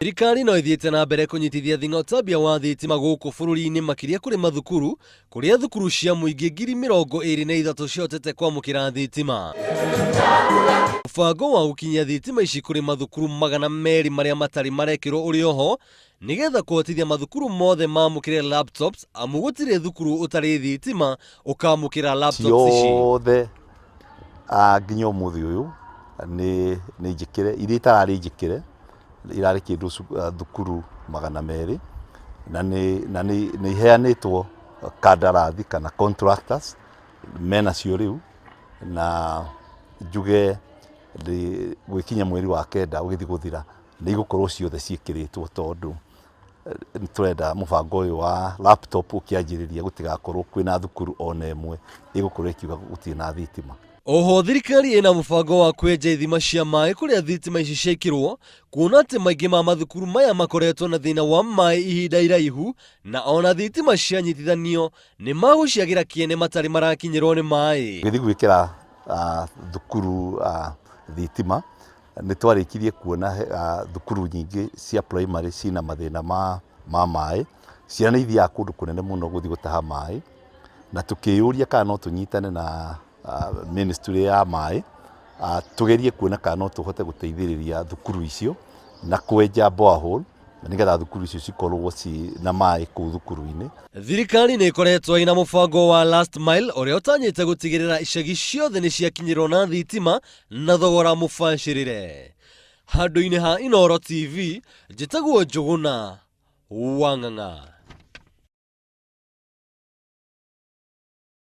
Thirikari no ĩthiĩte na mbere kũnyitithia thing'a ũtambia wa thitima gũkũ bũrũri-inĩ makĩria kũrĩ mathukuru, kũrĩa thukuru cia mũingĩ 23,000 cihotete kwamũkĩra thitima. Mũbango wa gũkinyia thitima ici kũrĩ mathukuru 200 marĩa matarĩ marekĩrwo ũrĩ oho nĩgetha kũhotithia mathukuru mothe mamũkĩre laptops amu gũtirĩ thukuru ũtarĩ thitima ũkamũkĩra laptops ici. Ciothe nginya ũmũthĩ ũyũ nĩ njĩkĩre, iria itararĩ njĩkĩre irarĩ kĩndũ thukuru 200 na nĩ na nĩ nĩ iheanĩtwo kandarathi kana contractors menacio rĩu, na njuge gwĩkinya mweri wa kenda ũgĩthiĩ gũthira nĩ igũkorwo ciothe ciĩkĩrĩtwo, tondũ nĩ tũrenda mũbango ũyũ wa laptop ũkĩanjĩrĩria gũtigakorwo kwĩna thukuru ona ĩmwe ĩgũkorwo ĩkiuga gũtirĩ na thitima. Oho thirikari ĩna mũbango wa kwenja ithima cia maĩ kũrĩa thitima ici ciaikĩrwo, kuona atĩ maingĩ ma mathukuru maya makoretwo na thĩna wa maĩ ihinda iraihu na ona thitima cianyitithanio nĩ magũciagĩra kĩene matarĩ marakinyĩrwo nĩ maĩ. Gũthiĩ gwĩkĩra thukuru thitima nĩ twarĩkirie kuona thukuru nyingĩ cia primary ciĩna mathĩna ma maĩ. Ciana nĩ ithiaga kũndũ kũnene mũno gũthiĩ gũtaha maĩ, na tũkĩyũria kana no tũnyitane na ministry ya maĩ, tũgerie kuona kana no tũhote gũteithĩrĩria thukuru icio na kwenja borehole nĩgetha thukuru icio cikorwo ci na maĩ kũu thukuru-inĩ. Thirikari nĩ ĩkoretwo ĩna mũbango wa Last Mile ũrĩa ũtanyĩte gũtigĩrĩra icagi ciothe nĩ ciakinyĩrwo na thitima na thogora mũbacĩrĩre. Handũ-inĩ ha Inooro TV, njĩtagwo Njũgũna wa Ng'ang'a.